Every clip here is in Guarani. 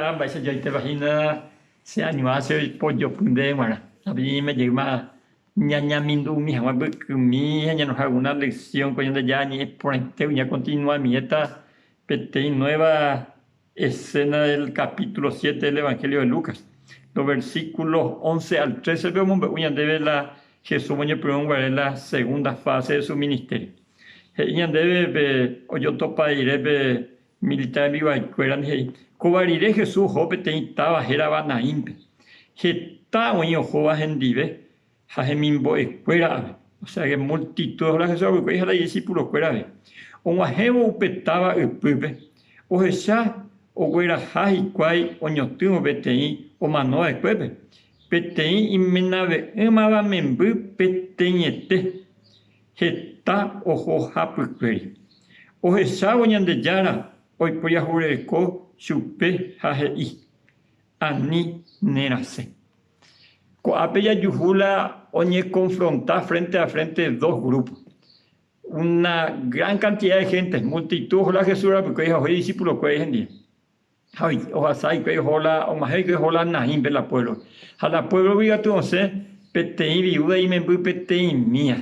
Jára, mba'éicha joaitépa hína che añuã che pojopy ndéve g̃uarã. Avei ñaime jeýma ñañamindu'umi hag̃ua mbykymi ha ñanoha alguna lección ko Ñandejára ñe'ẽ porãitégui ñakontinuamiéta peteĩ nueva escena del capítulo 7 del Evangelio de Lucas. Los versículos 11 al 13-pe omombe'u ñandéve la Jesús omoñepyrũ guare la segunda fase de su ministerio. He'i ñandéve pe ojotopa rire pe Militar rembiguaikuérandi he'i, Kóva rire Jesús oho peteĩ táva hérava Naínpe. Heta oĩ ohóva hendive ha hemimbo'ekuéra ave, osea ke multitud oho la Jesús apykuéri ha la idisipulokuéra ave. Og̃uahẽvo upe táva ypýpe, ohecha ogueraha hikuái oñotỹvo peteĩ omano va'ekuépe, peteĩ imenave'ỹmava memby peteĩete. Heta oho hapykuéri. Ohechávo Ñandejára oiporiahurereko chupe ha he'i, Ani nerasẽ. Ko'ápe jajuhu la oñekonfronta frente a frente dos grupo. Una gran cantidad de gente, multitud oho la Jesús rapykuéri ha oho idiscipulokuéra hendive. Ha ohasa hikuái oho la, og̃uahẽ hikuái oho la Naínpe la puévlo. Ha la puévlogui katu osẽ peteĩ viúda imemby peteĩmía.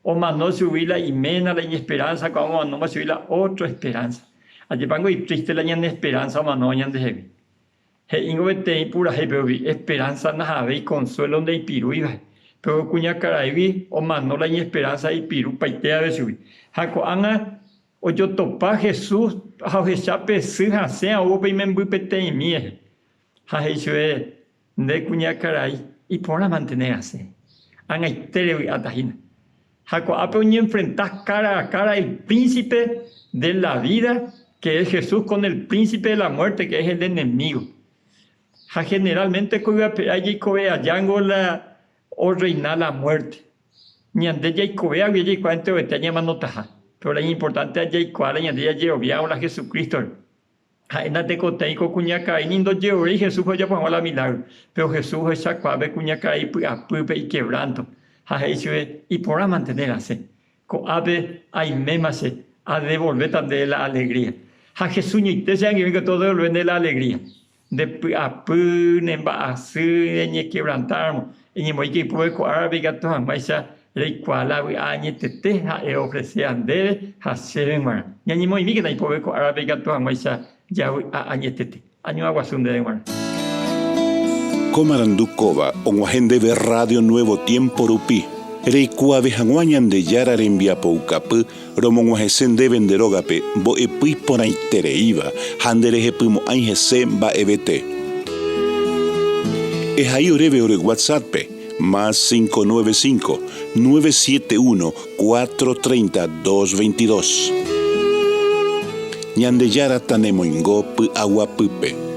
Omano chugui la iména, la iñesperánsa, ko'ág̃a omanóma chugui la ótro esperánsa. Ajépango itríste la ñane esperánsa omanóva ñandehegui. He'íngo peteĩ purahéipe rupi, Esperánsa nahavéi konsuélo ndaipirúiva. Péro kuñakaraígui omano la iñesperánsa ipiru paite ave chugui. Ha ko'ág̃a Ojotopa Jesús ha ohecha pe sy hasẽ oúvo pe imemby peteĩmi rehe. Ha he'i chupe, Nde kuñakarai, iporãmante ne rasẽ. Ag̃aite revy'áta hína. Ha ko'ápe oñenfrenta kára a kára el príncipe de la vida, que es Jesús, con el príncipe de la muerte, que es el enemigo. Ha generalmente ko yvapéa jaikove ajángo la orreina la muerte. Ñande jaikovéagui jaikuaa enterovete ñamanotaha, péro la iñimportánte jaikuaa la ñande jajeroviárõ la Jesucrístore. Ha'e natekotevẽi ko kuñakarai ni ndojeroviái Jesúspe ojapo hag̃ua la milágro, péro Jesús ohechakuaa pe kuñakarai py'apýpe ikevránto ha he'i chupe, Iporãmante ne rasẽ. Ko'ápe aiméma che, adevolvéta ndéve la alegría. Ha Jesús ñoite che angirũ ikatu odevolve ndéve la alegría. Nde py'apy, ne mba'asy, reñekevrantáramo, eñemoĩke ipópe ko árape ikatu hag̃uáicha reikuaa la vy'a añetete ha'e oofreséva ndéve ha chéve g̃uarã. Ñañemoĩmíkena ipópe ko árape ikatu hag̃uáicha javy'a añetete. Añuã guasu ndéve g̃uarã. Ko marandu kóva og̃uahẽ ndéve Radio Nuevo Tiempo rupi, reikuaave hag̃ua Ñandejára rembiapoukapy Romog̃uahẽse ndéve nde rógape mbo'epy iporãitereíva ha nderehepymo'ãi hese mba'evete. Ehai oréve ore WhatsApp-pe, más 595, 971, 430, 222. Ñandejára tanemoingo py'aguapýpe.